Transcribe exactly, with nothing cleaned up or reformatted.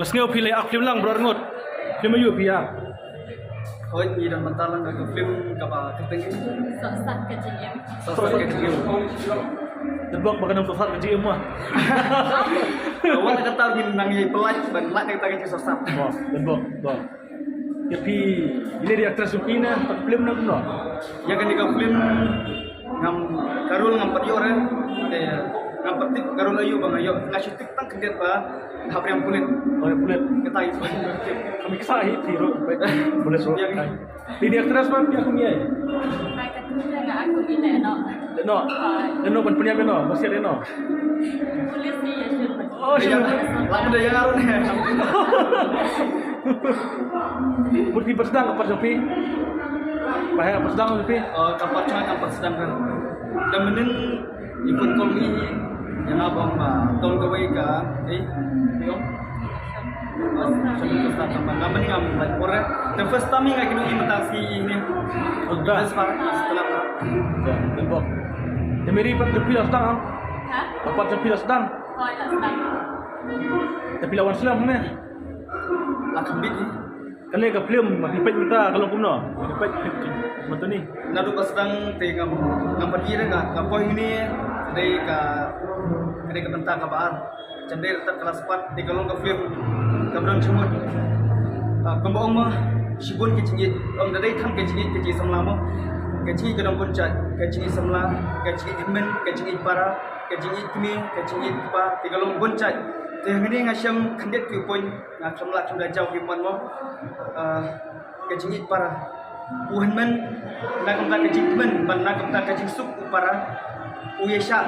Sngew phi la ïa film lang, brother Ngut. Film aïu phi ïa? Hooid, ngi don mynta lang ka film kaba kyrteng. Sohsat ka jingim. Sohsat ka jingim. Dang bok ba ka dang sohsat ka jingim mo. Wat la kata ngin nang ïa pynlait ban lait kata ka jingsohsat. Mo, dang bok, bok. Ïa phi, ine dei actress jong phi na ka film ne kumno? Ïa kane ka film ngam, ka role ngam pat ïoh re. Te ngam pat tip ka role aïu ba nga ïoh. Nga shu tip tang khyndiat ba hap ïa pulit. Oh, ïa pulit. Kata ïa pulit. Kami kisa hi phi role pulit. Ïa. Phi dei actress ba phi kum ïa? Hai, ka tu nga kum ïa no. Lehnoh. Lehnoh ban pynïap lehnoh, ba siat lehnoh. Pulit ni ïa shu. Oh, shu. Lak da ïa ngarun. Mut phi pat sdang ka pat jong phi? Ba heh pat sdang jong phi? Oh, ka pat jong nga ka pat sdang kan. Da mynnin i pun kong i ïa nga ba ong ba tang kawei ka, eh, ïong. Nga mynnin ngam lait por eh. The first time nga kino i mynta sngi ini. Best part setelah. Te Mary pat jong phi la sdang? Ha? Pat jong phi la sdang? Hooid, la sdang. Te phi la wan slem ne? La kham bit. Kane ka film ba phi peit mynta ka long kumno? Phi peit mynta ni. Naduh ba sdang te ngam, ngam pat ïohi re nga, nga poi hangne, ka dei ka, ka dei ka bynta kaba ar. Jan dei ryngkat ka la spat, te ka long ka film kaba don jingmut. Ah, kumba ong mo, shibun ka jingïeit, ym da dei tang ka jingïeit ka jingïeit samla mo. Ka jingïeit ka don bun jait, ka jingïeit samla, ka jingïeit hynmen, ka jingïeit para, ka jingïeit kmie, ka jingïeit kpa, te ka long bun jait. Te hangne nga shem khyndiat ki point, nga khlem lah khlem da jaw ki mon mo. Ah, ka jingïeit para. U hynmen na ka bynta ka jingkmen bad na ka bynta ka jingsuk u para. U ïa shah